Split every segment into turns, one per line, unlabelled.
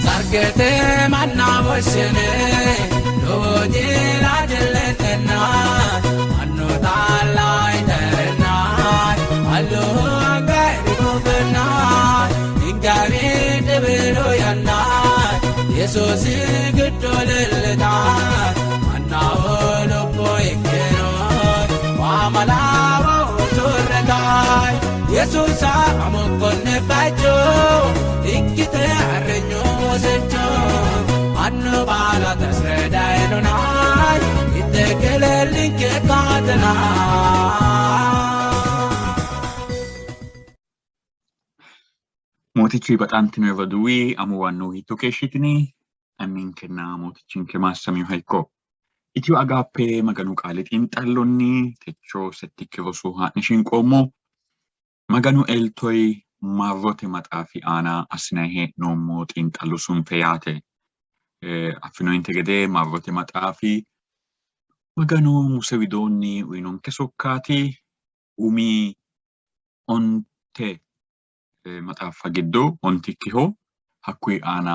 Sargete manna woshshine lowo jila jilletenna mannu taalla iterenna allu anga dhugufenna ingawi dhibilu yanna Yesuusi giddo leellita mannaho lubbo ikkino waamalawo usurretaay Yesuusa amokkonne bacho ikkite arrenyo wosecho annu baala tasredaynonay ittekelellinke kaatena.
Mootichu baxantino roduuwi amuwannu hiitto keeshshitini? Anninkenna Mootichinke maassaminoha ikko. Itiyo Agaappe Maganu Qaali xiinxallonni techo settikki roso haa'ne shinqoommo. Maganu eltoyi marrote maxaafi aana assinanni hee'noommo xiinxallo sunfe yaate. Affinoyinte gede marrote maxaafi Maganu Muse widoonni uyinonke sokkaati. Umi onte maxaaffa giddo ontikkiho. Hakkuyi aana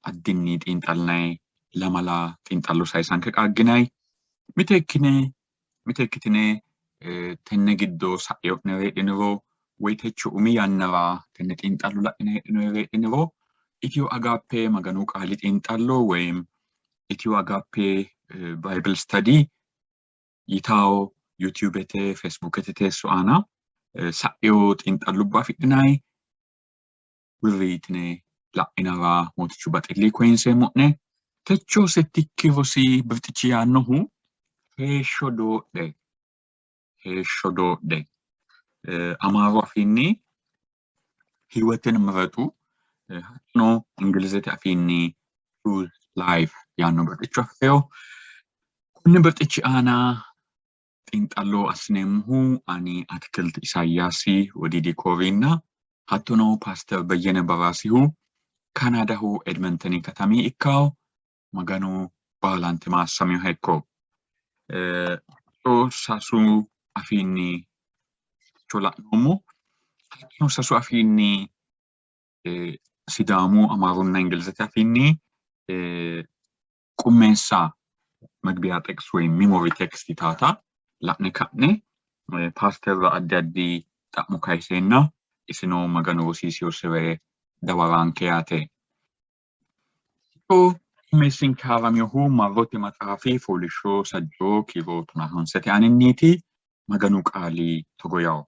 addinni xiinxallinanni lamala xiinxallo sayisanke qaagginanni. Miteekkine miteekkitine tenne giddo sa'ino'nere heedhiniro woy techo umi yannara tenne xiinxallo la'ine heedhinore heedhiniro Itiyo Agaappe Maganu Qaali xiinxallo woyim Itiyo Agaappe Bible Study yitawo Yuutiyubete, Feesbuukete teesso aana sa'ino xiinxallubba afidhinanni wirri yitine la'inara Mootichu baxilli koyinseemmo'ne. Techo settikki rosi birxichi yaannohu heeshsho doodhe, heeshsho doodhe. Amaaru afiinni hiwetin miretu, hattono Ingilizete afiinni choose life yaanno birxicho afi'rino. Konni birxichi aana xiinxallo assineemmohu ani Atikilt Isayaasi Wodiidi Kooriinna hattono Paaster Beyyene Baraasihu Kanaadaho Edmenteni katami ikkawo. Maganu baalante maassaminoha ikko. Sasu afiinni la'noommo. Hattono sasu afiinni Sidaamu, Amaarunna Ingilizete afiinni qummeessa መግቢያ ጥቅስ ወይም ሚሞሪ ቴክስት yitaata la'ne ka'ne paasterra addi addi xa'mo kayiseenna isino Maganu rosiisiyosire dawaranke yaate. Qummeessinke haaraminohu marrote maxaafi fooliishsho sajjoo kiiro tonaa honsete aaninniiti. Maganu qaali togo yawo.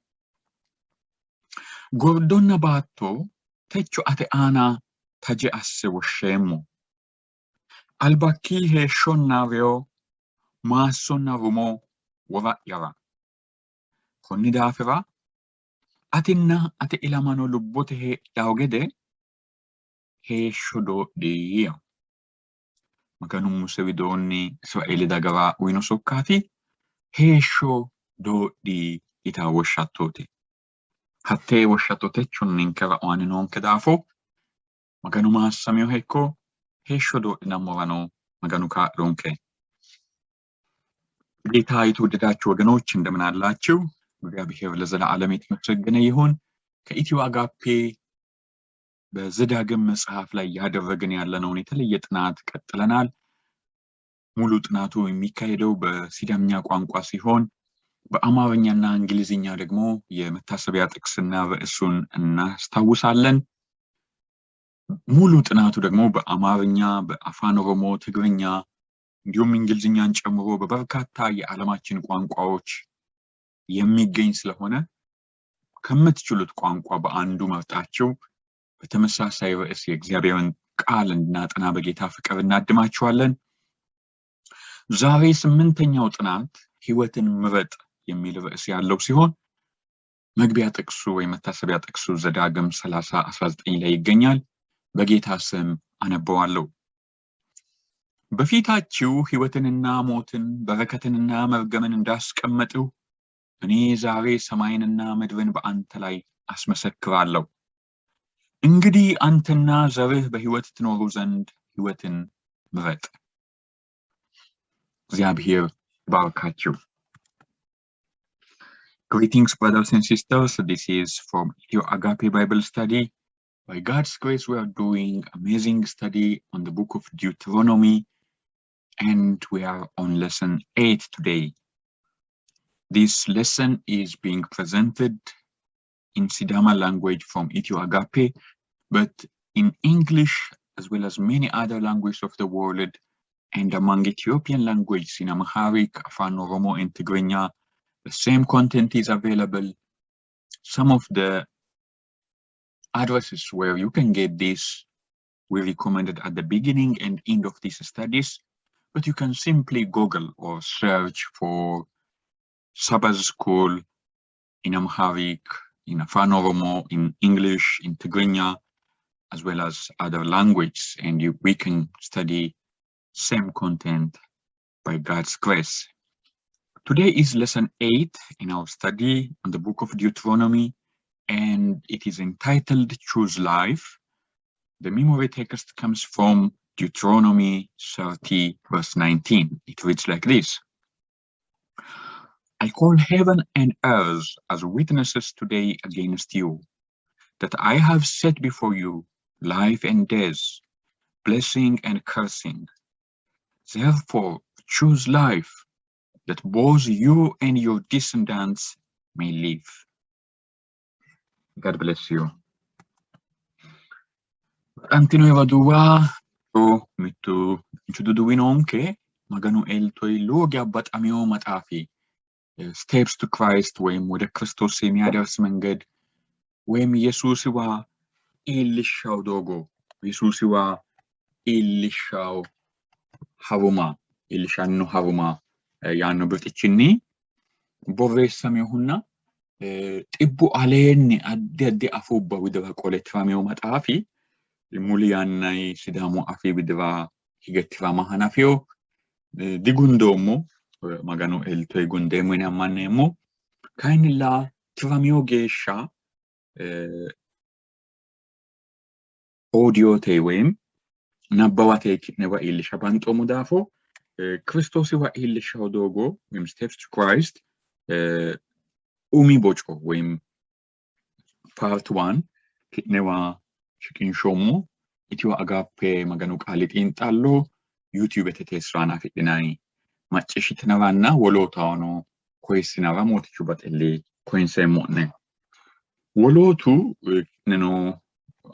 Gordonna baatto techo ate aana taje asse woshsheemmo. Albakki heeshshonna reyo, maassonna rumo wora'yara. Konni daafira atinna ate ilamano lubbote heedhanno gede heeshsho doodhi yawo. Maganu Muse widoonni Israeele dagara uyino sokkaati, heeshsho doodhi yitanno woshshattooti. Hattee woshshatto techo ninkera oanni noonke daafo Maganu maassaminoha ikko, heeshsho doodhinammorano Maganu kaa'lonke። ጌታ የተወደዳችሁ ወገኖች እንደምን አላችሁ? እግዚአብሔር ለዘላለም የተመሰገነ ይሁን። ከኢትዮ አጋፔ በዘዳግም መጽሐፍ ላይ እያደረግን ያለነውን የተለየ ጥናት ቀጥለናል። ሙሉ ጥናቱ የሚካሄደው በሲዳምኛ ቋንቋ ሲሆን በአማርኛና እንግሊዝኛ ደግሞ የመታሰቢያ ጥቅስና ርዕሱን እናስታውሳለን። ሙሉ ጥናቱ ደግሞ በአማርኛ፣ በአፋን ኦሮሞ፣ ትግርኛ እንዲሁም እንግሊዝኛን ጨምሮ በበርካታ የዓለማችን ቋንቋዎች የሚገኝ ስለሆነ ከምትችሉት ቋንቋ በአንዱ መርጣችሁ በተመሳሳይ ርዕስ የእግዚአብሔርን ቃል እንድናጠና በጌታ ፍቅር እናድማችኋለን። ዛሬ ስምንተኛው ጥናት ሕይወትን ምረጥ የሚል ርዕስ ያለው ሲሆን መግቢያ ጥቅሱ ወይም መታሰቢያ ጥቅሱ ዘዳግም 30 19 ላይ ይገኛል። በጌታ ስም አነበዋለሁ። በፊታችሁ ሕይወትንና ሞትን በረከትንና መርገምን እንዳስቀመጥሁ እኔ ዛሬ ሰማይንና ምድርን በአንተ ላይ አስመሰክራለሁ። እንግዲህ አንተና ዘርህ በሕይወት ትኖሩ ዘንድ ሕይወትን ምረጥ። እግዚአብሔር ይባርካችሁ። Greetings, brothers and sisters. This is from Ethio Agape Bible Study. By God's grace, we are doing amazing study on the book of Deuteronomy, and we are on lesson 8 today. This lesson is being presented in Sidama language from Ethio Agape, but in English as well as many other languages of the world, and among Ethiopian languages in Amharic, Afan Oromo, and Tigrinya, the same content is available. Some of the addresses where you can get this we recommended at the beginning and end of these studies, but you can simply Google or search for Sabbath School in Amharic, in Afan Oromo, in English, in Tigrinya, as well as other languages, and we can study same content by God's grace. Today is lesson 8 in our study on the book of Deuteronomy, and it is entitled Choose Life. The memory text comes from Deuteronomy 30, verse 19. It reads like this: I call heaven and earth as witnesses today against you, that I have set before you life and death, blessing and cursing. Therefore, choose life, that both you and your descendants may live. God bless you. Baxantino roduuwa, mittu danchu duduwi noonke. Maganu eltoyi lowo geya baxamino maxaafi Steps to Christ ወይም ወደ ክርስቶስ የሚያደርስ መንገድ ወይም Yesuusiwa iillishshawo doogo, Yesuusiwa iillishshawo haruma, iillishanno haruma yaanno birxichinni borreessaminohunna 100 aleenni addi addi afuubba widira qole tiramino maxaafi muli yannai Sidaamu afii widira hige tirama hanafino. Digundoommo, Maganu eltoyi gundeemmo yine ammanneemmo. Kayinnilla tiramino geeshsha audiote ወይም nabbawate ki'newa iillisha banxoommo daafo Kiristoosiwa iillishshawo doogo ወይም Steps to Christ umi boco ወይም part 1 ki'newa shiqinshoommo. Ethio Agape Maganu qaali xiinxallo YouTubete teessiraan afidhinanni macciishshitinaranna wolootahono koyissinara Mootichu baxilli koyinseemmo'ne. Wolootu ki'neno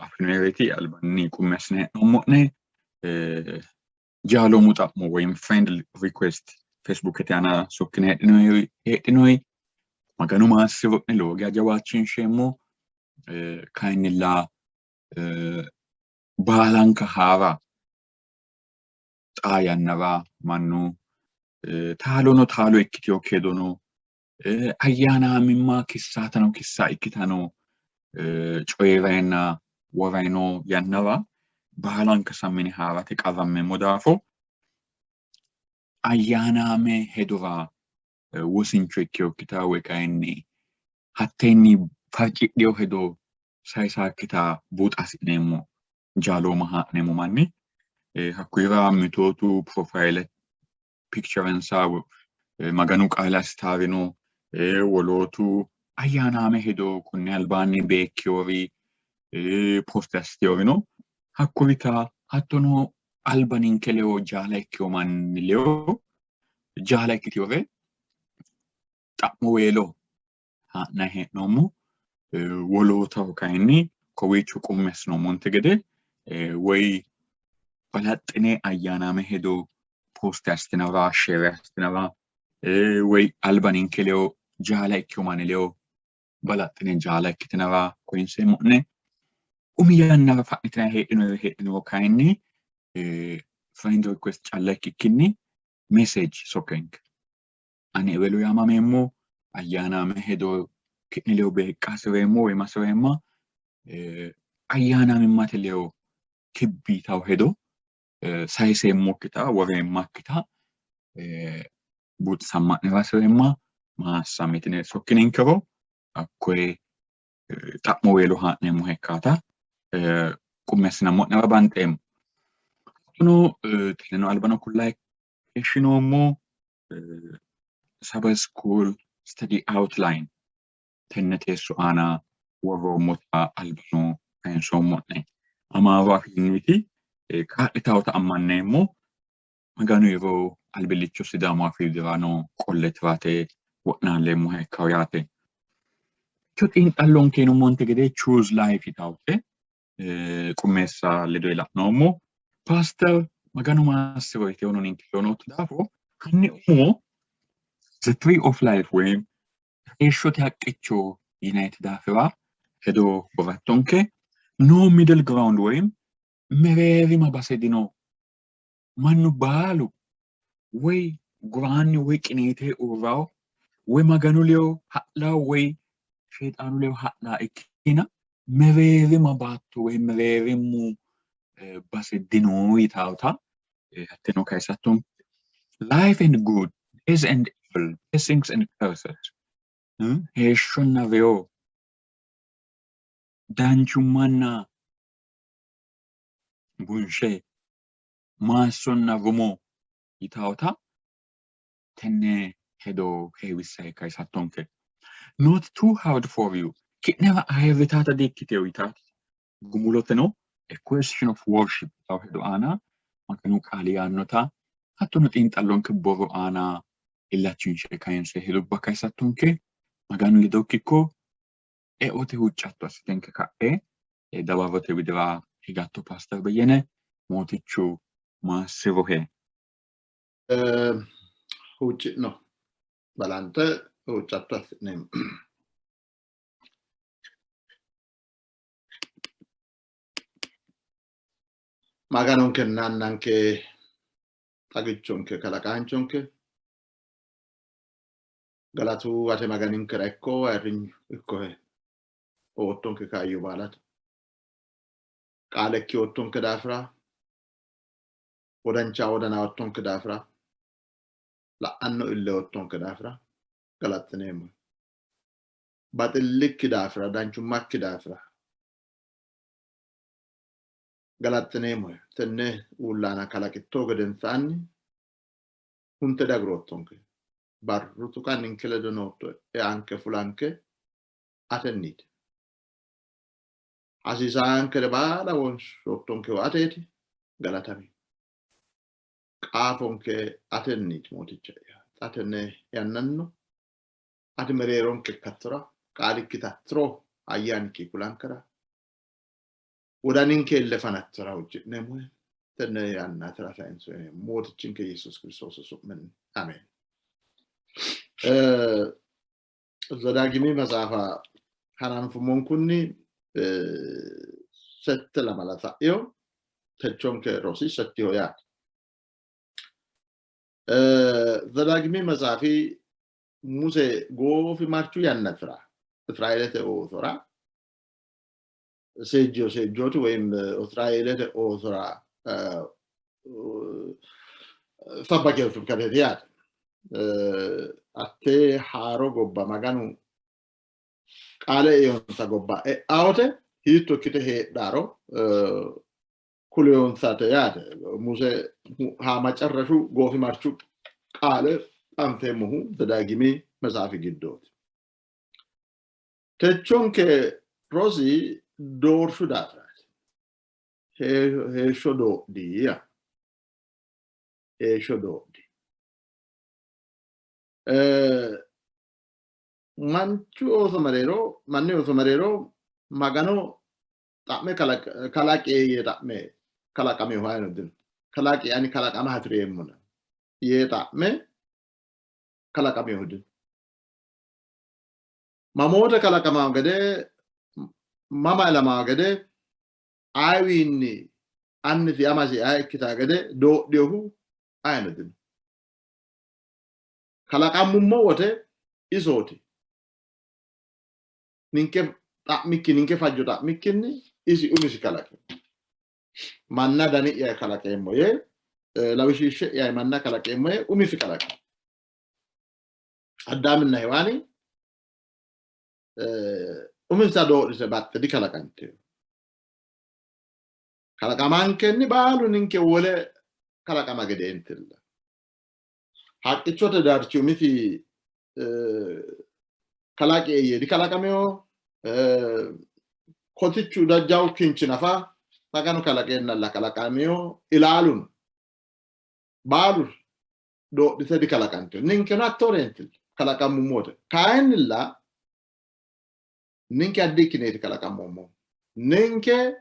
affinoyreeti, albanni qummi assine hee'noommo'ne jaaloomu xa'mo ወይም friend request Facebookete aana sokkine heedhinoyi, Maganu maassiro'ne, lowo geya jawaachinsheemmo. Kayinnilla baalanka haara xaa yannara mannu taalono taalo ikkitinokki hedono ayyaanaamimma kissaatano kissa ikkitano coyi'rayinna worayino yannara baalanka sammine haarate qarrammeemmo daafo ayyaanaame hedora wosincho ikkinokkita woy kayinni hatteenni farcidhino hedo sayisaakkita buuxa hasi'neemmo. Jaalooma haa'neemmo manni hakkuyira mitootu profile picturensa Maganu qaale assitaarino, wolootu ayyaanaame hedo kunni albaanni beekkiyori post assiteyorino hakkurita, hattono alba ninke ledo jaala ikkiyo manni ledo jaala ikkitiyore xa'mo weelo haa'nanni hee'noommo. Wolootaho kayinni kowiicho qummi assinoommonte gede woy balaxxine ayyaanaame hedo post assitinara, share assitinara, woy alba ninke ledo jaala ikkiyo manni ledo balaxxine jaala ikkitinara koyinseemmo'ne. Umi yannara fa'nitinanni heedhinoro kayinni friend request calla ikkikkinni message sokkenke. Ani ewelo yaamameemmo, ayyaanaame hedo ki'ne ledo beeqqa hasireemmo woy hasireemma, ayyaanaamimmate ledo kibbi yitawo hedo sayiseemmokkita woreemmakkita buuxisamma'nera hasireemma, maassamitine sokkininkero hakkoye xa'mo weelo haa'neemmoha ikkaata qummi assinammo'nera banxeemmo. Hattono tenneno albano kullayi keeshshinoommo Sabbath School Study Outline. Tenne teesso aana worroommota albano kayinsoommo'ne. Amaaru afiinniiti kaa'litawota ammanneemmo. Maganu yeroo albillicho Sidaamu afii dirano qolle tirate wo'naalleemmoha ikkawo yaate. Techo xiinxallonke yinummonte gede Choose Life yitawute qummeessa ledo la'noommo. Paaster Maganu maassiro yitewno ninke nootto daafo hanni umo The Tree of Life woyim heeshshote haqqicho yinayite daafira hedo borattonke. No middle ground woyim mereerima base dino. Mannu baalu woy guraanni woy qiniite uurrawo woy Maganu ledo ha'lawo woy Sheexaanu ledo ha'laa ikkina mereerima baatto woy mereerimu base dino yitaawota hatteno kayisattonke. Life and good, death and evil, blessings and curses, heeshshonna reyo, danchummanna bunshe, maassonna rumo yitaawota tenne hedo heewissayi kayisattonke. Not too hard for you, ki'nera ayirritaata di-ikkiteyo yitaati. Gumuloteno a question of worship yitawo hedo aana Maganu qaali yaannota hattono xiinxallonke borro aana illachinshe kayinse hedubba kayisattonke. Maganu ledokki ikko eote huuccatto assitenke ka'e dawarote widira higatto Paaster Beyyene, Mootichu maassirohe.
Huucci'no, balanxe huuccatto assi'neemmo. Maganonkenna Annanke, xagichonke, kalaqaanchonke, galatu ate Maganinkera ikko, ayirrinyu ikkohe, oottonke kaayyo baalate. Qaalekki oottonke daafira, wodancha wodana oottonke daafira, la'anno ille oottonke daafira galaxxineemmo. Baxillikki daafira, danchummakki daafira galaxxineemmohe. Tenne uulla aana kalaqitto gedensaanni hunte dagroottonke. Barru tuqa ninke ledo nootto, eanke fulanke atenniiti. Hasiisaankere baala wonshoottonkehu ateeti, galatami. Qaafonke atenniiti Mooticha'ya. Xa tenne yannanno ati mereeronke ikkattora, qaalikki tattiro ayyaanikki kulankera, wodaninke ille fanattora huucci'neemmohe. Tenne yanna atera sayinsoommo Mootichinke Yesuus Kiristoosi su'minni. Ameen. Zadaagimi maxaafa hananfummonkunni sette lamala sa'ino, techonke rosi settiho yaate. Zadaagimi maxaafi Muse goofimarchu yannasira Israeelete oosora seejjiyo seejjooti woyim Israeelete oosora sabbakeyo sibkateeti yaate. Hatte haaro gobba Maganu qaale eonsa gobba e'awote hiitto ikkite heedharo kuleyonsate yaate. Muse haamacarrashu goofimarchu qaale anfeemmohu Zedaagimi Metsaafi giddooti. Techonke rosi doorshu daafiraati. Heeshsho doodhi yaa. Heeshsho doodhi. Manchu ooso mereero, manni ooso mereero Magano xa'me kalaqie yee xa'me kalaqaminohu ayino dino. Kalaqi ani kalaqama hasi'reemmona yee xa'me kalaqaminohu dino. Mamoote kalaqamaa gede, mama ilamaa gede, ayiwiinni annisi amasi aye ikkitaa gede doodhinohu ayino dino. Kalaqammummo wote isooti. Ninke xa'mikki, ninke fajjo xa'mikkinni isi umisi kalaqino. Manna dani'ya kalaqeemmo yee, lawishshiishshe'ya manna kalaqeemmo yee umisi kalaqino. Addaaminna Hewaani uminsa doodhite baxxe dikalaqantino. Kalaqamankenni baalu ninke wole kalaqama gedeentilla. Haqqichote darchi umisi Kalaqie yee dikalaqamino. Kotichu jawu kinchi nafa Maganu kalaqeennalla kalaqamino. Ilaaluno baalu doodhite dikalaqantino. Ninkeno hattooreentilla kalaqammummote. Kayinnilla ninke addi ikkineeti kalaqammoommohu. Ninke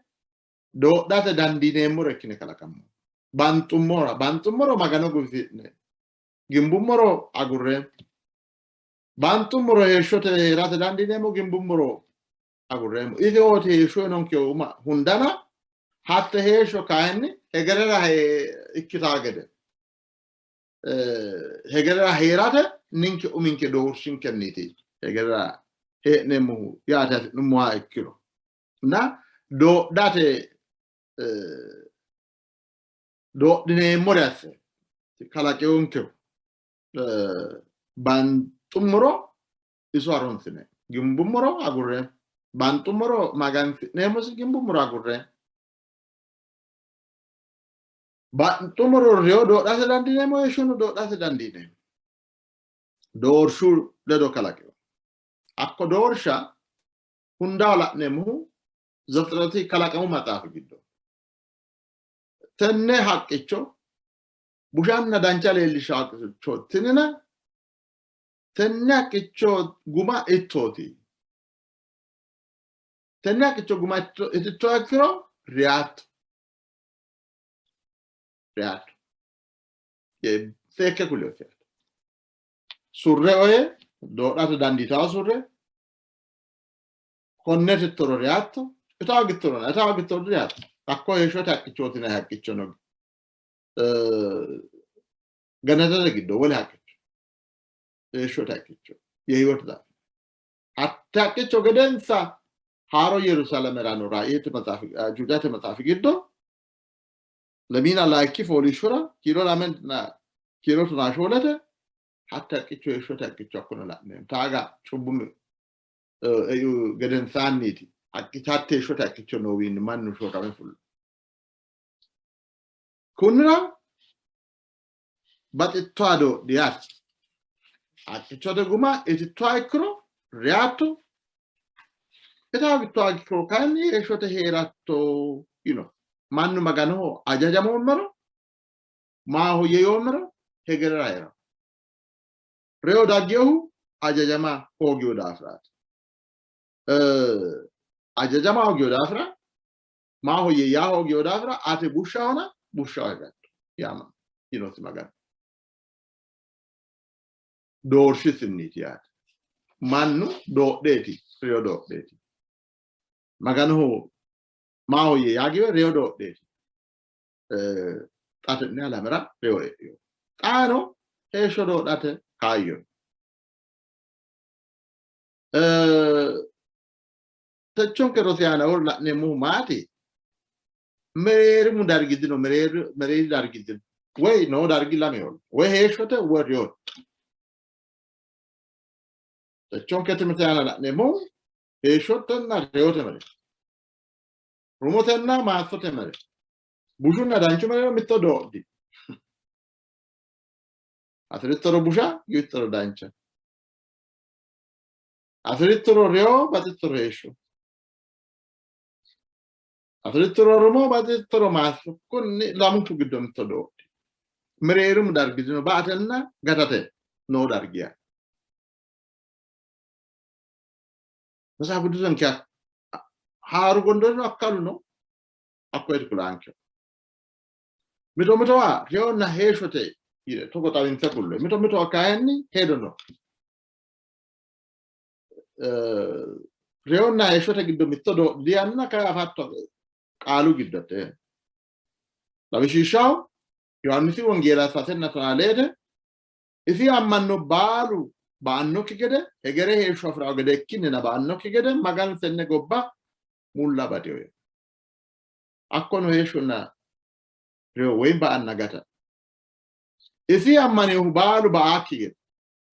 doodhate dandiineemmore ikkine kalaqammoommo. Banxummora banxummoro Magano guwisi'ne gimbummoro agurreemmo. Banxummoro heeshshote hee'rate dandiineemmo, gimbummoro agurreemmo. Isooti heeshsho uyinonke hundana hatte heeshsho kayinni hegerera ikkitaa gede hegerera hee'rate ninke uminke doorshinkenniiti hegerera hee'neemmohu yaate hasi'nummoha ikkiro na doodhate doodhineemmore asse kalaqinonkehu banxummoro iso harunsine gimbummoro agurre banxummoro magansi'neemmosi gimbummoro agurre banxummoro reyo doodhate dandiineemmo heeshshono doodhate dandiineemmo doorshu ledo kalaqino hakko doorsha hundaho la'neemmohu Zefixirati kalaqamu maxaafi giddo tenne haqqicho bushanna dancha leellishsha haqqicho tinina tenne haqqicho guma ittooti. Tenne haqqicho guma ititto ikkiro reyatto. Reyatto. Seekke kulinosi yaate. Surre oye doodhate dandiitawo surre konne tittoro reyatto, ita hoogittorona ita hoogittoro direyatto. Hakko heeshshote haqqichooti yinanni haqqicho no. Gannatete giddo wole haqqicho heeshshote haqqicho yehiwote ዛፍ hatte haqqicho gedensa haaro Yerusaalamera no Raayete maxaafi Ajuujate maxaafi giddo lemiina layikki fooliishshora kiiro lamenna kiiro tonaa shoolete hatte haqqicho heeshshote haqqicho hakkono la'neemmo. Taaga cubbu eiu gedensaanniiti haqqicho hatte heeshshote haqqicho noowiinni mannu shorrame fullo. Kunnira baxittoha doodhi yaate. Haqqichote guma itittoha ikkiro reyatto, ita hoogittoha ikkiro kayinni heeshshote hee'ratto yino. Mannu Maganoho hajajamoommero, maahoyye yoommero hegerera hee'ranno. Reyo dagginohu hajajama hoogino daafiraati. Hajajama hoogino daafira maahoyye yaa hoogino daafira ate bushshahona bushshaho higatto yaama yinosi Maganu. Doorshisinniiti yaate. Mannu doodheeti, reyo doodheeti. Maganoho maahoyye yaa giwe reyo doodheeti. Xa tenne alamera reyo e'ino. Xaano heeshsho doodhate kaayyo no. Techonke rosi aana wolu la'neemmohu maati? Mereerimu dargi dino, mereeri dargi dino. Woy noo dargi lameho, woy heeshshote woy reyote. Techonke timirte aana la'neemmohu heeshshotenna reyote mereero, rumotenna maassote mereero, bushunna danchu mereero mitto doodhi. Afi'rittoro busha, giwittoro dancha. Afi'rittoro reyo, baxittoro heeshsho. Afi'rittoro rumo, baxittoro maasso. Kunni lamunku giddo mitto doodhi. Mereerimu dargi dino, ba''atenna gatate noo dargi yaate. Matsafa Qiddusenke haaru gondoorino akkalu no, hakkoyeti kulaankeho. Mito mitowa reyonna heeshshote yine togo xawinse kulle, mito mitowa kayinni hedo no. Reyonna heeshshote giddo mitto doodhi yanna kayi afatto qaalu giddote. Lawishshaho Yohaannisi Wongeela sasenna tonaa leete isi ammanno baalu ba'annokki gede hegere heeshsho afi'ranno gede ikkinnina ba'annokki gede Maganu tenne gobba mulla baxino. Hakkono heeshshonna reyo woy ba'anna gata. Isi ammaninohu baalu ba'aakki gede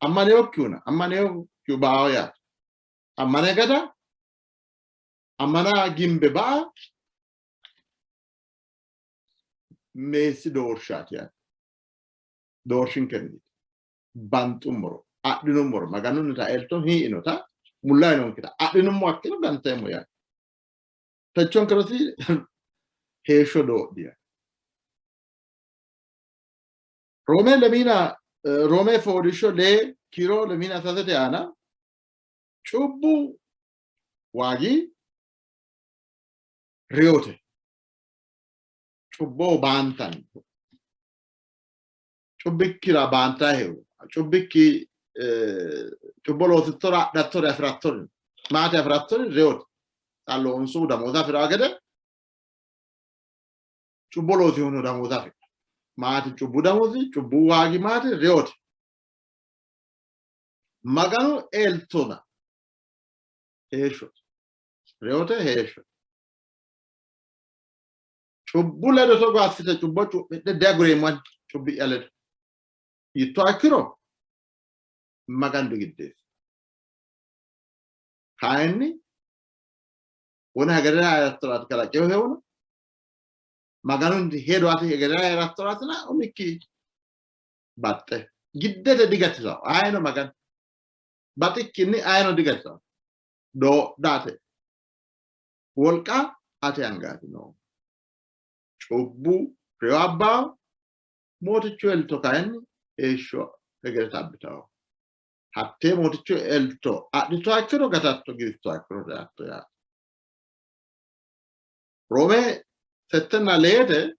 ammaninokkihuna ammaninokihu ba'ao yaate. Ammane gata ammana gimbe ba'a meessi doorshaati yaate. Doorshinkenniiti. Banxummoro adhinummoro Maganunnita elto hii'inota Mulla uyinonketa adhinummo akkino ganteemmo yaate. Techonke rosi heeshsho doodhi yaate. Roome lemiina Roome fooliishsho lee kiiro lemiina sasete aana cubbu waagi reyote. Cubboho baantanni. Cubbikkira baantahehu cubbikki cubbo loosittora adhattori afi'rattori maate afi'rattori reyote. Xa loonsohu damooza afi'raa gede cubbo loosihuno damooza afi'ra. Maati cubbu damoozi, cubbu waagi maati reyote. Maganu eltona heeshshote. Reyote heeshshote. Cubbu ledo togo assite cubbo cu'midhe diagureemmo ani cubbi'ya ledo yitto ikkiro Maganu digiddeessi. Kayinni wona hegerera hee'rattoraati kalaqinohehuna Maganu hedo ati hegerera hee'rattoraatina umikki baxxe giddete digatisao ayino Maganu baxikkinni ayino digatisao doodhate wolqa ate angaati noo. Cubbu reyo abbawo, Mootichu elto kayinni heeshsho hegereta abbitawo. Hattee Mootichu elto adhittoha ikkiro gatatto, giwittoha ikkiro reyatto yaate. Roome settenna leete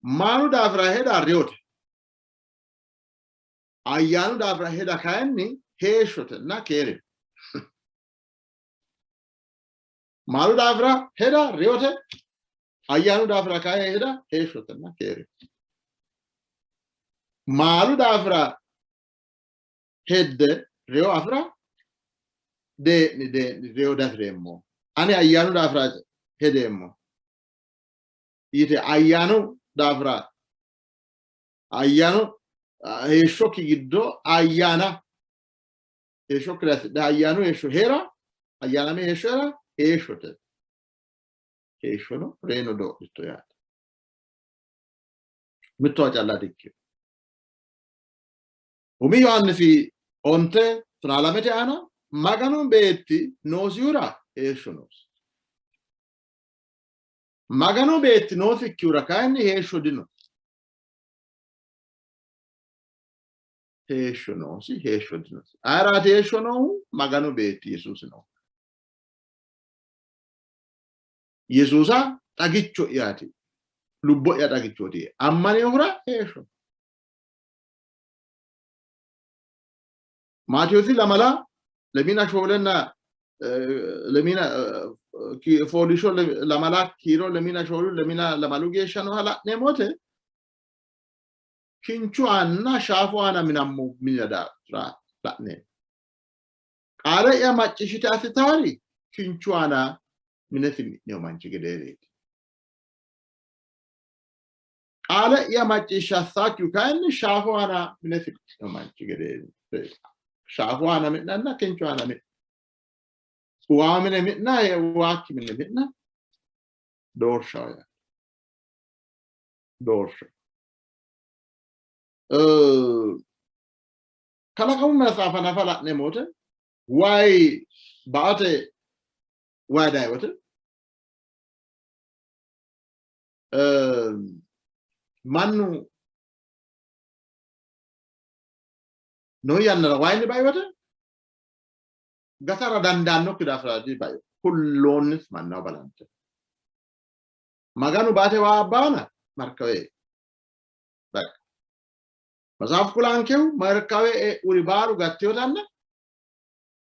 maalu daafira heda reyote. Ayyaanu daafira heda kayinni heeshshotenna keereho. Maalu daafira heda reyote, ayyaanu daafira kayi heda heeshshotenna keereho. Maalu daafira hedde reyo afi'ra dee'ni dee'ni reyo dafireemmo. Ani ayyaanu daafira hedeemmo yite ayyaanu daafira ayyaanu heeshshokki giddo ayyaana heeshshokkira hasidhe ayyaanu heeshsho hee'ra ayyaaname heeshsho hee'ra heeshshote heeshshono reyino doodhitto yaate. Mittowa calla dikkino. Umi Yohaannisi onte tonaa lamete aana Maganu Beetti noosihura heeshsho noosi. Maganu Beetti noosikkihura kayinni heeshsho dino. Heeshsho noosi, heeshsho dinosi. Ayeraati heeshsho noohu? Maganu Beetti Yesuusi noohu. Yesuusa xagicho'yaati, lubbo'ya xagichooti yee ammaninohura heeshsho. Maatewoosi lamala lemina shoolenna lemina fooliishsho lamala kiiro lemina shoolu lemina lamalu geeshsha nooha la'neemmo wote kinchu aanna shaafu aana minammo minira daafira la'neemmo. Qaale'ya macciishshite assitaari kinchu aana minesi mi'nino manchi gedeereeti. Qaale'ya macciishsha assaakkihu kayinni shaafu aana minesi mi'nino manchi gedeereeti. Shaafu aana mi'nanna kinchu aana mi'na. Waa mine mi'na waakki mine mi'na doorshaho yaate. Doorsha. Kalaqamu maxaafa nafa la'neemmo wote wayi ba''ate wayi dayi wote mannu noo yannara wayinni bai wote gatara dandaannokki daafira dibai kulloonnis mannaho balante Maganu baate waa abbaana markawe baqa Matsaafu kulankehu markawe e'uri baalu gattiyotanna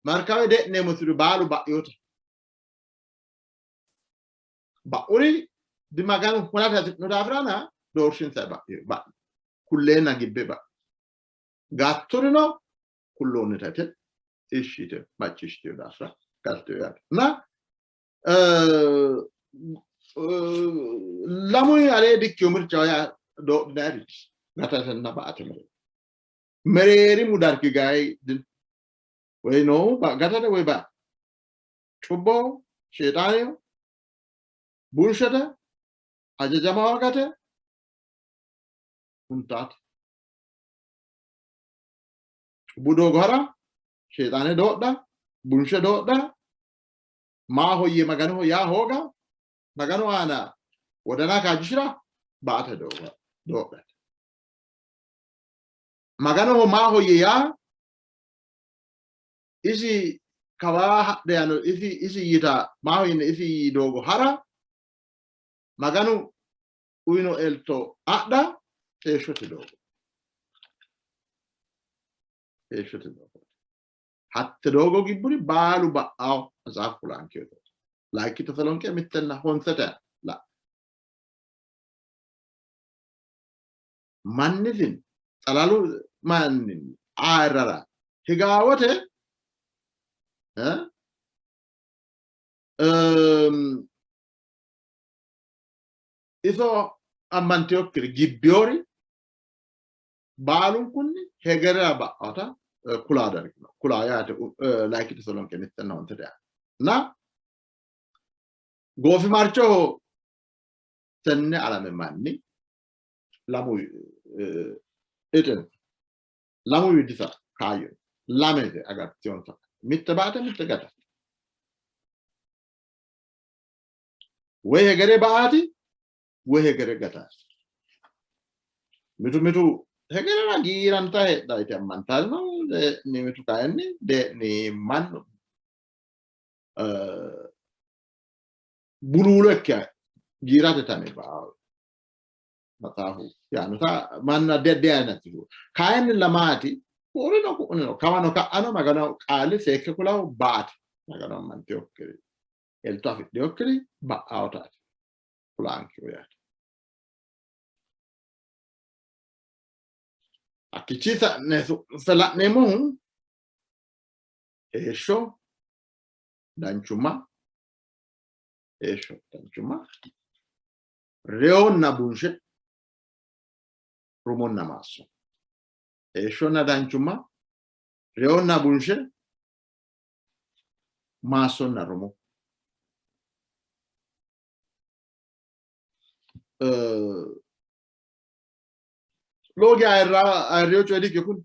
markawe de'neemmotiri baalu ba'iyota. Ba'uri dimaganu hunate hasi'no daafirana doorshinsa ba'no. Kulleenna gibbe ba'no. Gatturino kulloonnita yite ishshi yite macciishshitino daafira gattino yaate. Na lamu alee dikkiyo mircaho yaa doodhinayrichi gatatenna ba''ate mereero. Mereerimu dargi gayi dino. Woy noohu gatate woy ba''ate. Cubboho, sheexaaneho, bunshete, hajajama hoogate, huntaate. Cubbu doogo ha'ra, sheexaane doodha, Bunshe doodha, maahoyye Maganoho yaa hooga, Maganu aana wodana kaajjishira ba''ate doodhate. Maganoho maahoyye yaa isi kawaa hadhe yaano isi yita maahoyye isi yii doogo hara, Maganu uyino elto adha heeshshote doogo. Heeshshote doogo. Hatte doogo gibburi baalu ba'ao matsaafu kulankeeti. Layinki Teselonqe mittenna honsete la. Mannisin xalalu manninni ayirrara higaa wote iso ammantinokkiri gibbiyori baalunkunni hegerera ba'ata kulaa dargino kulaa yaate layinki Teselonqe mittenna ontete na goofimarchoho tenne alame manni lamu ixin lamu widisa kaayyo lamete agartiyonsa mitte baate mitte gata woy hegere baati woy hegere gataati. Mitu mitu hegerera giiranta heedha yite ammantanno, dee'ni mitu kayinni dee'ni mannu buluulo ikke giirate tame baa maxaafu yaannota mannu addi addi ayinatihu kayinni lamaati ku'urino ku'unino kawano ka'ano Magano qaali seekke kulawo baate Magano ammantinokkiri elto afidhinokkiri ba'aotaati kulaankiho yaate. Hakkichi sa'ne la'neemmohu heeshsho danchumma heeshsho danchumma reyonna bunshe rumonna maasso heeshshonna danchumma reyonna bunshe maassonna rumo Lowo geya ayirriyo coye dikkino kuni.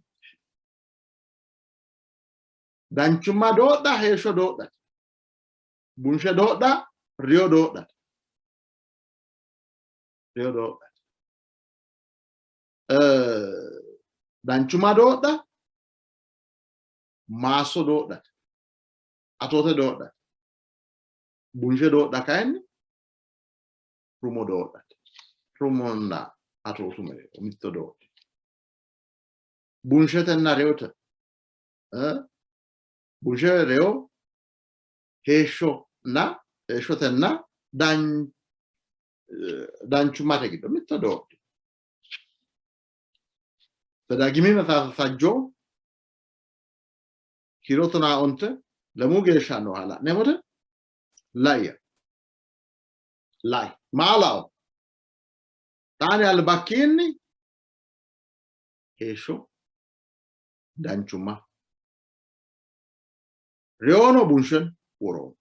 Danchumma doodha heeshsho doodhate. Bunshe doodha reyo doodhate. Reyo doodhate. Danchumma doodha maasso doodhate. Atoote doodhate. Bunshe doodha kayinni rumo doodhate. Rumonna atootu mereero mitto doodhi. Bunshetenna reyote bunshe reyo heeshshonna heeshshotenna danchummate giddo mitto doodhi. Zedaagimi maxaafa fajjo kiiro tonaa onte lemuu geeshsha nooha la'neemmote laiya lai maa lao xaani albakkiinni heeshsho danchumma reyono bunshen woroommo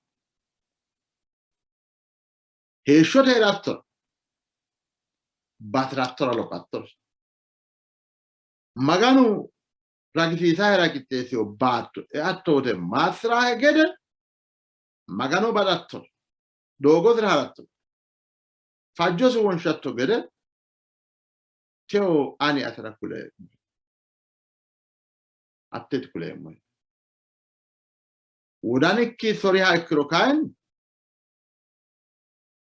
heeshshote hee'rattora bati'rattora lophattora Maganu ragisiisahera qixxeessino baatto eatto wote maassi'rahe gede Magano baxatto, doogosira haratto, fajjosi wonshatto gede teyo ani atera kuleemmo. Atteeti kuleemmohe. Wodanikki soriha ikkiro kayinni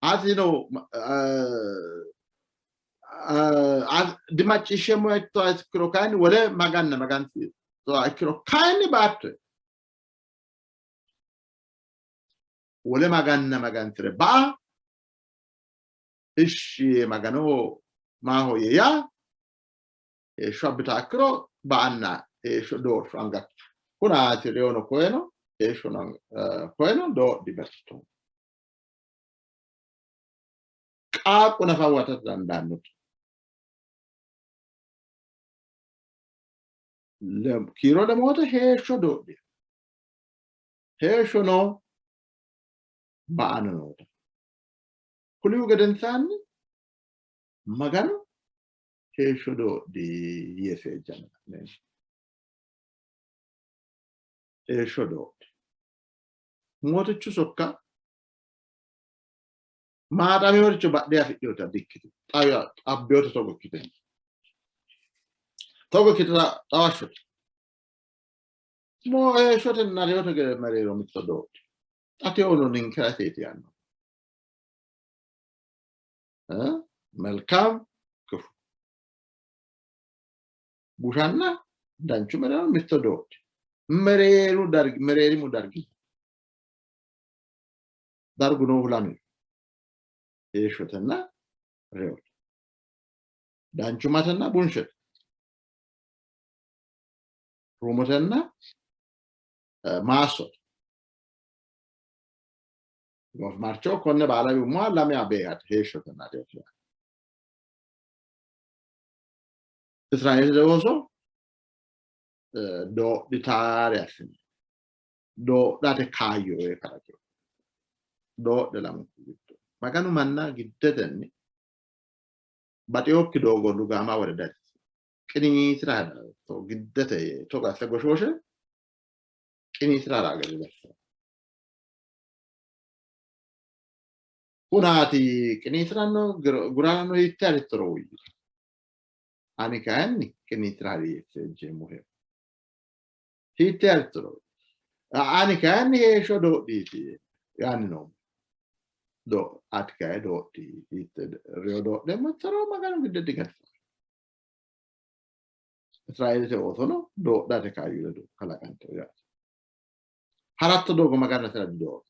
atino dimacciishsheemmo yittoha ikkiro kayinni wole maganna magansi'rattoha ikkiro kayinni baattoe wole maganna magansi're ba'a ishshi yee maganoho maahoyye yaa heeshsho abbita ikkiro ba'anna heeshsho doorshu angakki kunaati reyono koyeno heeshshono koyeno doodhi berto qaaqqu nafa huwatate dandaannote. Kiiro lemoote heeshsho doodhi. Heeshsho no ba'ano noota. Kulihu gedensaanni Maganu heeshsho doodhi yee seejjanno. Heeshsho doodhi. Mootichu sokka maaxaminoricho badhe afidhinota dikkitino. Xabbinote togo ikkite. Togo ikkite xawashshote. Moo heeshshotenna reyote mereero mitto doodhi. Xa tewono ninkera ateeti yaanno. መልካም ክፉ bushanna danchu mereero mitto doodhi. Mereeru dargi mereerimu dargi dargu noohu lami heeshshotenna reyote danchummatenna bunshete rumotenna maassote goofimarcho konne baala yuummoha lamewa beehate heeshshotenna reyote yaate. Israeelete ooso doodhitaare assine doodhate kaayyo ee kalaqino. Doodhe lamunku giddo Maganu manna giddetenni baxinokki doogo lugaama wore daysino. Qiniitira ha'ratto giddete yee togo asse goshooshe qiniitira ha'ra gede dassino. Kunaati qiniitiranno gurarano hiitte harittoro uyyi. Ani kayinni qiniitira hari yee seejjeemmohe. Hiitte harittoro ani kayinni heeshsho doodhiiti yaanni noommo. Do ati kayi doodhi hiitte reyo doodheemmo yittoro Maganu gidde digatissano. Israeelete oosono doodhate kaayyo ledo kalaqantino yaate. Haratto doogo Maganu atera didoodhino.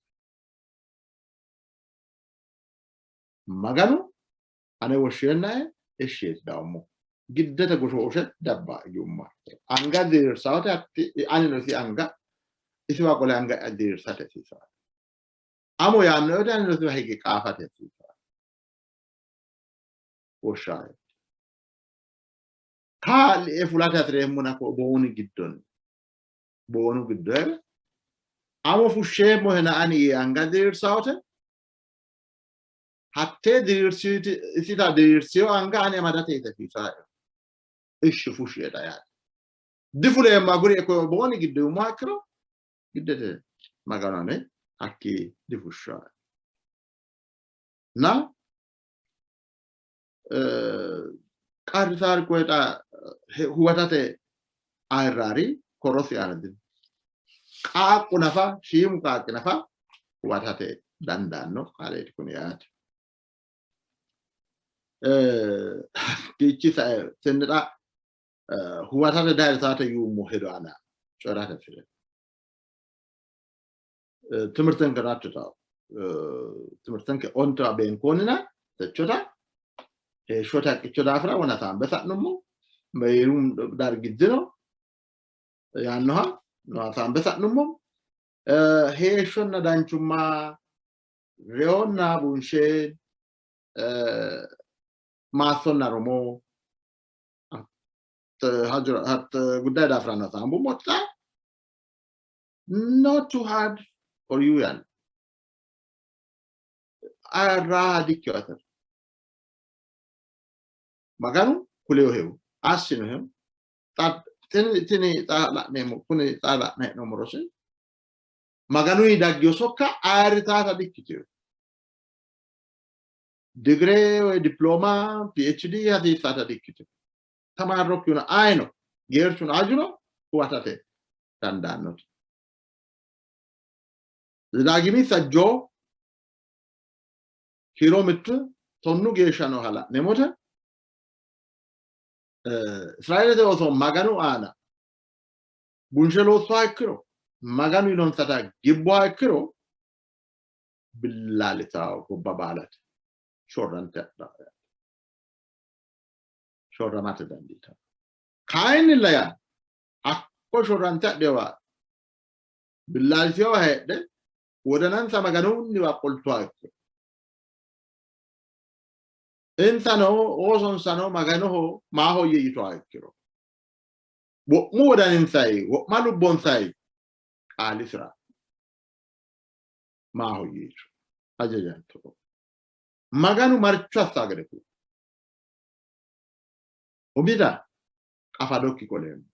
Maganu ane woshsheennae ishshi yee dawummo. Giddete goshooshe dabba yuumma. Anga diriirsawote hatti anino isi anga isiwa qole anga'ya diriirsate hasiisawo. Amo yaanno woyte anino isiwa hige qaafate hasiisawo. Woshshaayo. Kaa'lie fulate hasi'reemmona ko booni giddonni. Boonu giddo hee're amo fushsheemmohena ani yee anga diriirsawote hattee isita diriirsiyo anga ani amadate yite hasiisayo. Ishshi fushshieta yaate. Difuleemmo aguri ko booni giddo yuummoha ikkiro giddete Maganu ane hakkii difushshae. Na qarrisaari koye xa huwatate ayirraari korosi aana dino. Qaaqqu nafa shiimu qaaqqi nafa huwatate dandaanno qaaleeti kuni yaate. Hakkiichi sae tenne xa huwatate dayirsaate yuummo hedo aana coyi'rate hasi're. Timirtenke rattitawo timirtenke ontewa beenkoonnina techota heeshshote haqqicho daafira wona saambe sa'nummo mereeru dargi dino yaannoha saambe sa'nummo heeshshonna danchumma reyonna bunshe maassonna rumo ጉዳይ daafira no saambummo xa not too hard for you yaanno ayirraa dikkiyo atera Maganu kuleyohehu assinohehu xa tini tini xa la'neemmo kuni xa la'ne hee'noommo rosi Maganuyi daggino sokka ayirritaata dikkitino. Digire woy dipilooma PhD hasiissaata dikkitino. Tamaarrokkino ayino geerchuno ajuno huwatate dandaannote. Zedaagimi sajjoo kiiro mittu tonnu geeshsha nooha la'neemmote Israeelete ooso Maganu aana bunshe loossuha ikkiro Maganu yinonsata gibbuha ikkiro billaallitawo gobba baalate shorrante hadhanno shorramate dandiitanno. Kayinnilla yaa hakko shorrante hadhinowa billaallitinowa heedhe wodanansa Maganunniwa qoltuha ikkiro insano oosonsano Maganoho maahoyye yituha ikkiro wo'mu wodaninsayi wo'ma lubbonsayi qaalisira maahoyye yitu hajajanturo Maganu marcho assa gede ku'lu. Umita qafadokki qoleemmo.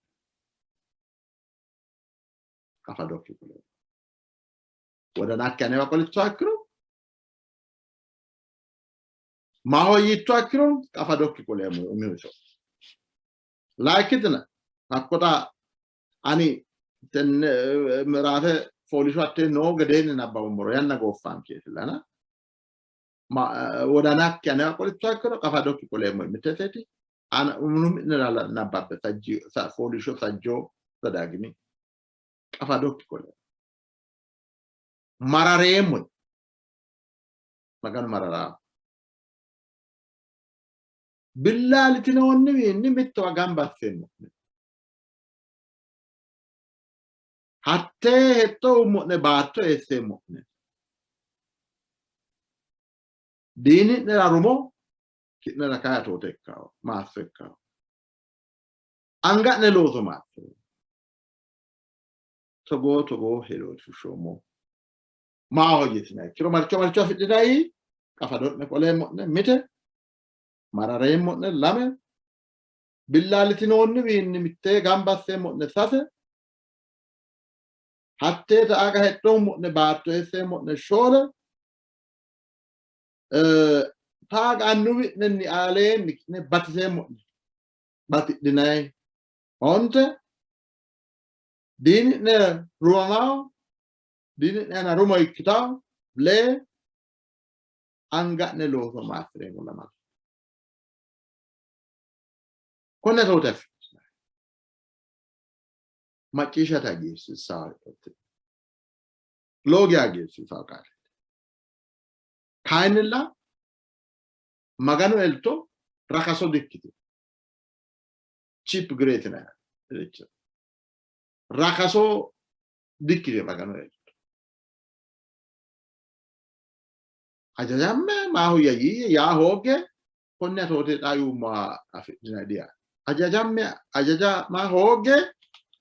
Qafadokki qoleemmo. Wodanakki anewa qolittoha ikkiro, maahoyye yiittoha ikkiro qafadokki qoleemmo umihu iso. Layikkitena hakko xa ani tenne miraafe fooliishsho hattee noo gedeenni nabbawummoro yanna gooffaankeetillana wodanakki anewa qolittoha ikkiro qafadokki qoleemmo mitteteeti umi'nera nabbabbe fooliishsho sajjoo Zedaagimi qafadokki qoleemmo. Marareemmo Maganu mararaa. Billaalitinoonniwiinni mittowa gamba asseemmo'ne. Hattee hexxo uummo'ne baatto eesseemmo'ne. Diini'nera rumo, ki'nera kayi atoote ikkawo, maasso ikkawo. Anga'ne looso maasso. Togoo togoo hedooti fushshoommo. Maahoyye yitinanni ikkiro marcho marcho afidhinanni, qafado'ne qoleemmo'ne, mite marareemmo'ne, lame billaallitinoonniwiinni mittee gamba asseemmo'ne, sase hattee taaga hexxoommo'ne baatto eesseemmo'ne, shoole taaga annuwi'nenni aleenni ki'ne batiseemmo'ne, batidhinanni, onte diini'ne rumamaa diini'ne aana rumo ikkitawo, lee anga'ne looso maassi'reemmo, lamala konne atoote afidhinanni. Macciishshate hagiirsiissanno, lowo geya hagiirsiisanno qaaleeti. Kayinnilla Maganu elto rakaso dikkitino. Cheap grace yinanni. Rakaso dikkitino Maganu elto. Hajajamme maahoyye yiiyye yaa hoogge konne atoote xa yuummoha afidhinanni diyaanno. Hajajamme hajajama hoogge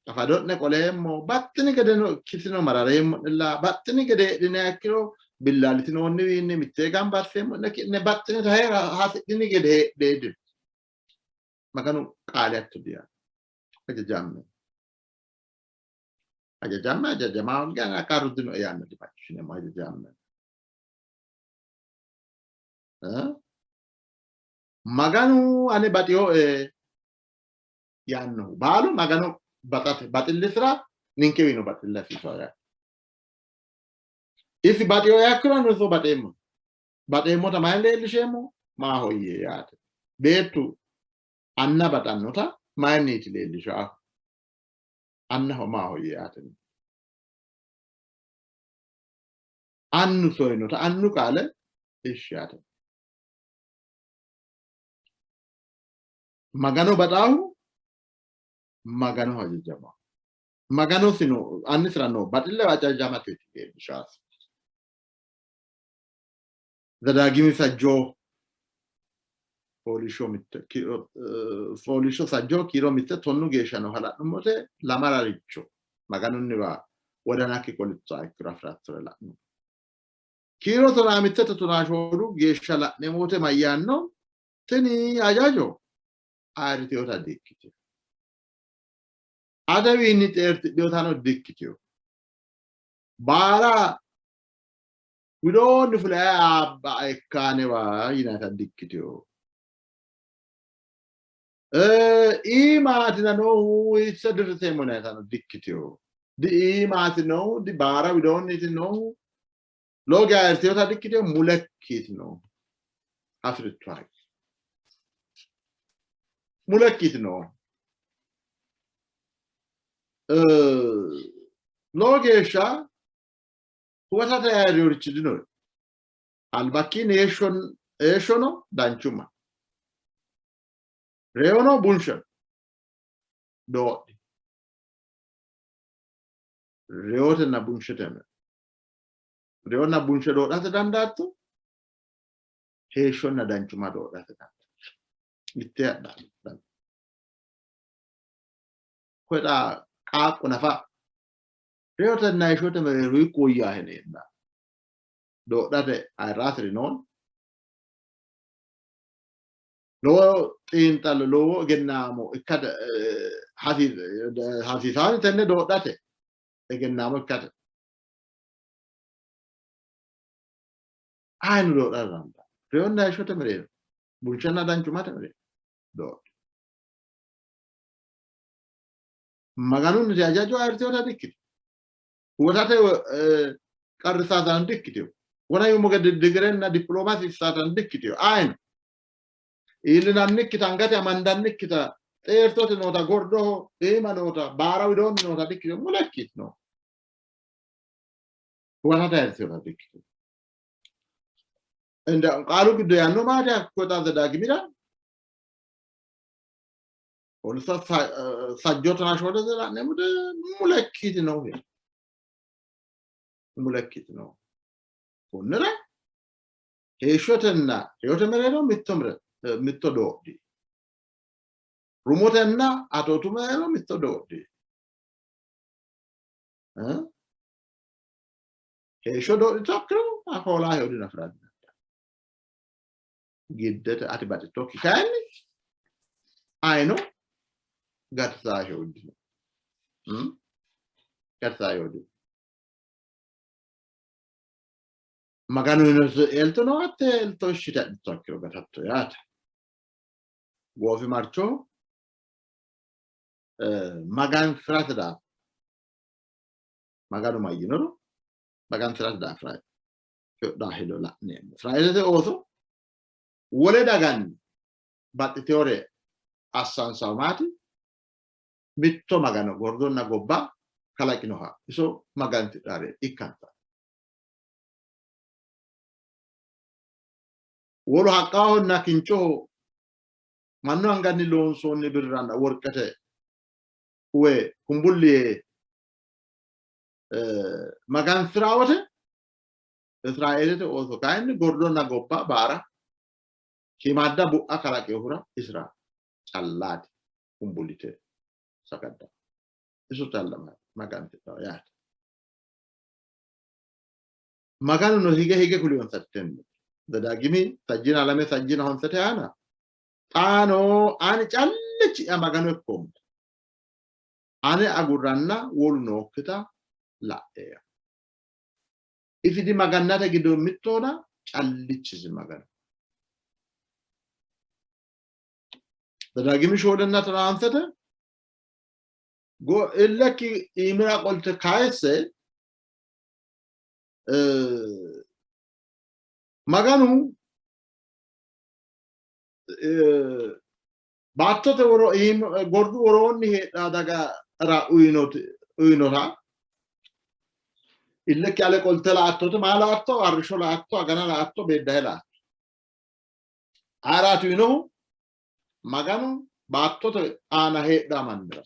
qafado'ne qoleemmo, baxxini gedeno ikkitino marareemmo'nella, baxxini gede heedhiniha ikkiro billaallitinoonniwiinni mittee gamba asseemmo'ne, ki'ne baxxinita hee'ra hasidhini gede heedhe dino. Maganu qaali hatto diyaanno. Hajajamme. Hajajamme hajajama hoogge ana qarru dinoe yaanno dimacciishshineemmo. Hajajamme. Maganu ane baxinoe yaannohu baalu Magano baxate baxillisira ninkewiino baxille hasiisawo yaate. Isi baxinoe ikkiro anino iso baxeemmo. Baxeemmota mayi leellisheemmo? Maahoyye yaate. Beettu anna baxannota mayinniiti leellishaahu? Annaho maahoyye yaate. Annu soyinota annu qaale ishshi yaate. Magano baxaahu Magano hajajamaho. Maganosino annisira noo baxille hajajamateeti leellishaasi. Zedaagimi sajjoo fooliishsho mitte kiiro fooliishsho sajjoo kiiro mitte tonnu geeshsha nooha la'nummote lamalaricho Maganunniwa wodanakki qolittoha ikkiro afi'rattore la'nummo. Kiiro tonaa mittete tonaa shoolu geeshsha la'neemmo wote mayyaanno? Tini hajajo ayirritinota di''ikkitino. Atewiinni xeertidhinotano di''ikkitino. Baara widoonni fule abba ikkaanewa yinannita di''ikkitino. Iimaatina noohu hiisse dirriseemmo yinannitano di''ikkitino. Di iimaati noohu, di baara widoonniiti noohu, lowo geya ayirritinota di''ikkitino, mulekkiiti noohu. Hasi'rittoha ikkiro. Mulekkiiti noohu. Lowo geeshsha huwatate ayirrinorichi dino. Albakkiinni heeshshono danchumma, reyono bunsheno doodhi. Reyotenna bunshete reyonna bunshe doodhate dandaatto, heeshshonna danchumma doodhate dandaatto. Mitte adha. Koye xa qaaqqu nafa reyotenna heeshshote mereero hiikku woyyahe yineenna doodhate ayirra hasi'rinoon. Lowo xiinxallo, lowo egennaamo ikkate hasiisaani tenne doodhate egennaamo ikkate. Ayino doodhara dandaanno. Reyonna heeshshote mereero, bunshenna danchummate mereero doodhi. Maganunniti hajajo ayirritinota dikkitino. Huwatate qarrissaatano dikkitino. Wona yuummo gede digirenna dipilooma hasiissaatano dikkitino. Ayino iillinannikkita angate amandannikkita xeertote noota gordoho iima noota baara widoonni noota dikkitino. Mulekkiitino. Huwatate ayirritinota dikkitino. Qaalu giddo yaanno maati hakko xa Zedaagimira Polisa sajjo tonaa shoole la'neemmo mulekkiiti noohu mulekkiiti noohu. Konnira heeshshotenna reyote mereero mitto doodhi. Rumotenna atootu mereero mitto doodhi. Heeshsho doodhittokkiru hoolaa heewdin afi'ra giddete ati baxittokki kayinni ayino gatisaahe dino. Gatisaahe dino. Maganu elto no hatte elto ishite adhittokkiro gatatto yaate. Goofimarcho magansi'rate daafira Maganu mayyinoro magansi'rate daafira coyidhanno hedo la'neemmo. Israeelete ooso wole daganni baxxiteewore assansahu maati? Mitto Magano gordonna gobba kalaqinoha iso magansidhare ikkansa. Wolu haqqahonna kinchoho mannu anganni loonsoonni birranna worqete uwe kumbulli yee magansi'ra wote Israeelete ooso kayinni gordonna gobba baara shiimaadda bu'a kalaqinohura isira callaati kumbuulite sagadda. Iso calla magansidhanno yaate. Maganuno hige hige kuliyonsa tenne. Zedaagimi sajjina lame sajjina honsete aana xaano ani callichi'ya Magano ikkoommo. Ane agurranna wolu nookkita la'e. Isiti magannate giddo mittohona callichisi Magano. Zedaagimi shoolenna tonaansete illekki iimira qolte kayisse Maganu baattote woro gordu woroonni heedhaa dagara uyinota illekki ale qolte la''attote maa la''atto? Arrishsho la''atto, agana la''atto, beeddahe la''atto. Aaraati uyinohu Maganu baattote aana heedhaa mannira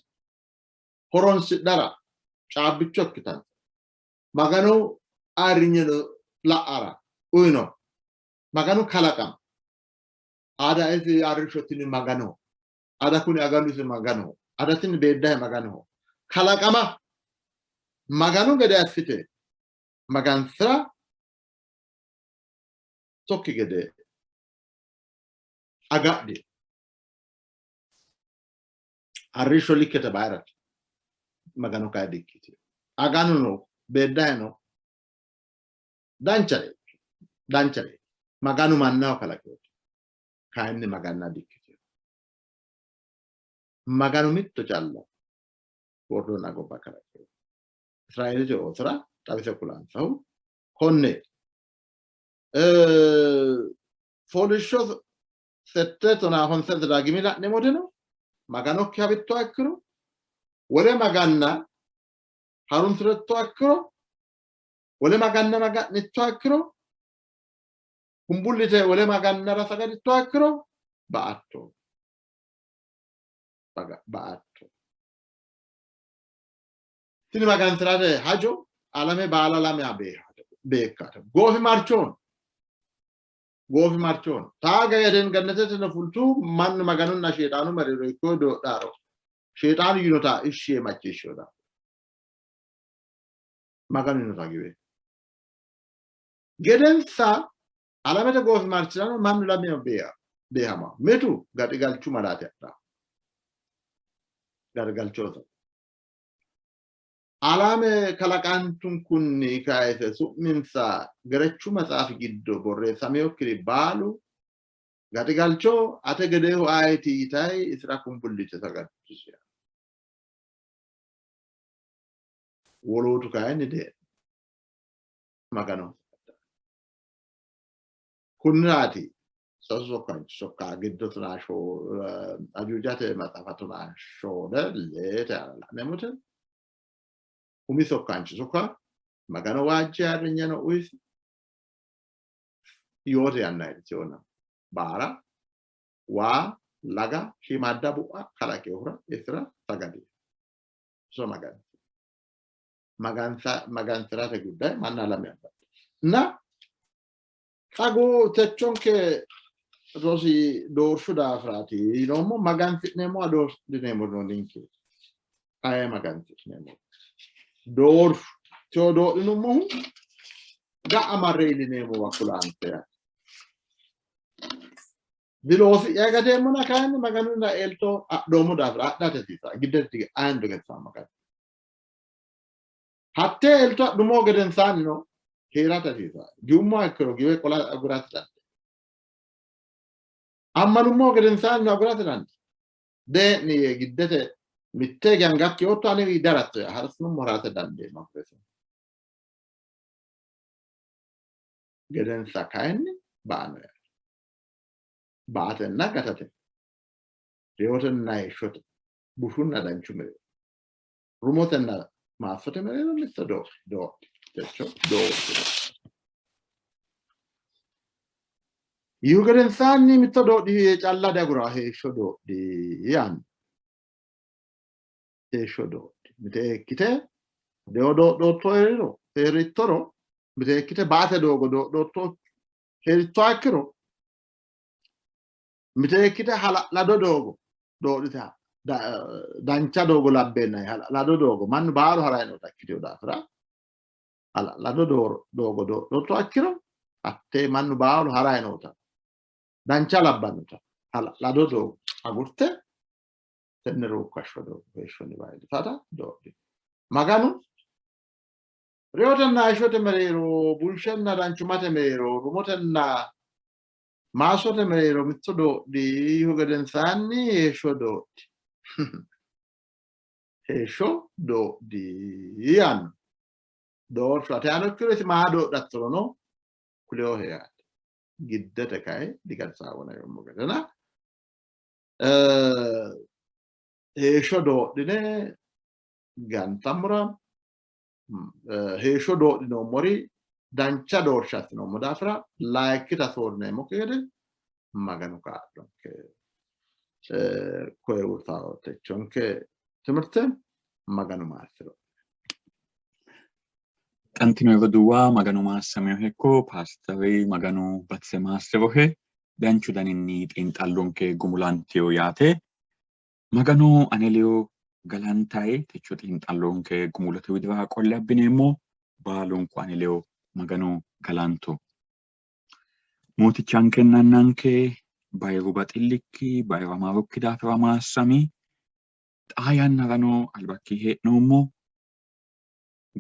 horonsidhara caabbicho ikkitanno Maganu ayirrinyeno la'ara uyino Maganu kalaqama Ada isi arrishsho tini Maganoho. Ada kuni aganu isi Maganoho. Ada tini beeddahe Maganoho. Kalaqama Maganu gede assite magansi'ra tokki gede agadhi. Arrishsho likkete bayirate. Maganu kayi dikkitino. Aganuno beeddaheno danchare danchare Maganu mannaho kalaqinote kayinni maganna dikkitino. Maganu mitto calla gordonna gobba kalaqino. Israeelete oosora xawise kulansahu konneeti. Fooliishsho sette tonaa honse Zedaagimi la'neemmoteno Maganokki hawittoha ikkiro wole maganna harunsirattoha ikkiro wole maganna maga'nittoha ikkiro kumbullite wole magannara sagadittoha ikkiro ba''atto. Ba''atto. Tini magansi'rate hajo alame baala lamewa beekkate. Goofimarchoon goofimarchoon taaga Eden gannatete fultu mannu Maganunna Sheexaanu mereero ikko doodharo Sheexaanu yinota ishshi yee macciishshino Maganu yinota giwe gedensa alamete goofimarchirano mannu lamewa beehama mitu gaxigalchu malaate adha garigalchoosa. Alame kalaqantunkunni kayise su'minsa Gerechu maxaafi giddo borreessaminokkiri baalu gaxigalcho ate gedeehu ayeti yitayi isira kumbullite sagaddusi. Wolootu kayinni dee'ni Magano kunniraati sasu sokkaanchi sokka giddo ajuujate maxaafa 14 leete aana la'neemmote umi sokkaanchi sokka Magano waajje ayirrinyeno uyisi, yoote yanna iillitinona baara, waa, laga, shiimaadda bu'a kalaqinohura isira sagadi. Iso magansi'rate gudday manna lame abbate. እና xagu techonke rosi doorshu daafiraati yinoommo. Magansi'neemmo doordhineemmo no ninke aye magansi'neemmo doorshu teo doodhinummohu ga'a marre iillineemmowa kulanke yaate. Diloosi'ya gateemmona kayinni Maganunna elto adhoommo daafira adhate tiisa giddete ayendo getsaa Maganu. Hattee elto adhummo gedensaannino hee'rate hasiisa. Giwummoha ikkiro giwe qola agurate dande. Ammanummo gedensaannino agurate dande. Dee'ni yee giddete mitte gangakki yootto anewi daratto yaa harsinummo harate dandeemmo agurese. Gedensa kayinni ba'ano yaate. Ba'atenna gatate. Reyotenna heeshshote. Bushunna danchu mereero. Rumotenna maassote mereero mitto doodhi. Techo doodhi. Yihu gedensaanni mitto doodhi yee calla diagura heeshsho doodhi yaanno. Heeshsho doodhi. Miteekkite reyo doodhootto hee'riro hee'rittoro miteekkite baate doogo doodhootto hee'rittoha ikkiro miteekkite hala'lado doogo doodhite dancha doogo labbeenna hala'lado doogo mannu baalu harayi noota ikkitino daafira hala'lado doogo doodhoottoha ikkiro hattee mannu baalu harayi noota dancha labbannota hala'lado doogo agurte tenne ruukkashsho doogo heeshshonniwa iillitata doodhi. Maganu reyotenna heeshshote mereero, bunshenna danchummate mereero, rumotenna maassote mereero mitto doodhi yiihu gedensaanni heeshsho doodhi. Heeshsho doodhi yaanno. Doorshu ate yaano ikkiro isi maa doodhattorono kuleyohe yaate. Giddete kayi digatsaawona yoommo gedena heeshsho doodhine gantammora heeshsho doodhinoommori dancha doorsha assinoommo daafira layikkita soorrineemmokki gede Maganu kaa'lonke. Koye uurtawo techonke timirte Maganu maassiro.
Xantino roduuwa Maganu maassameohekko paasteri Maganu batise maassirohe danchu daninni xiinxallonke gumulanteyo yaate. Maganu ane leyo galantae techo xiinxallonke gumulote widira qolle abbineemmo. Baalunku ane leyo Maganu galanto. Mootichankenna Annanke bayiru baxillikki bayiru amaarokki daafira maassami. Xaa yannarano albakki hee'noommo.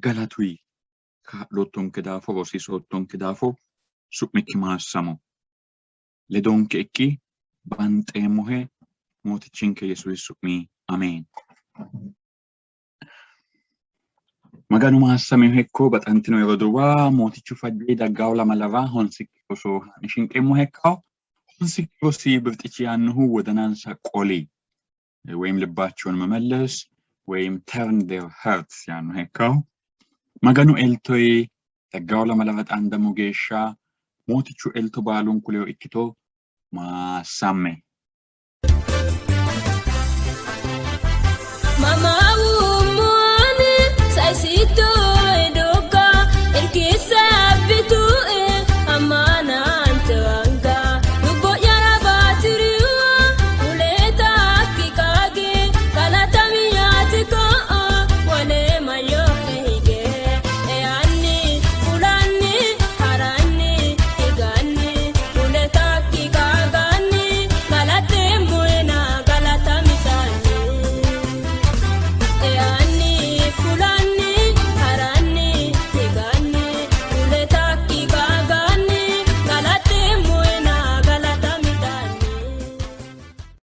Galatuyi kaa'loottonke daafo rosiisoottonke daafo su'mikki maassamo. Ledonke ikki banxeemmohe Mootichinke Yesuusi su'mi ameen. Maganu maassameho ikko baxantino roduuwa Mootichu fajje daggawo lamalara honsikki roso haa'ne shinqeemmo hekkawo. Honsikki rosi birxichi yaannohu wodanansa qoli ወይም ልባቸውን መመለስ ወይም turn their hearts yaanno hekkawo. Maganu eltoyi daggawo lamalara xaandammo geeshsha Mootichu elto baalunku ledo ikkito maassamme.
Mama ummoane saisito.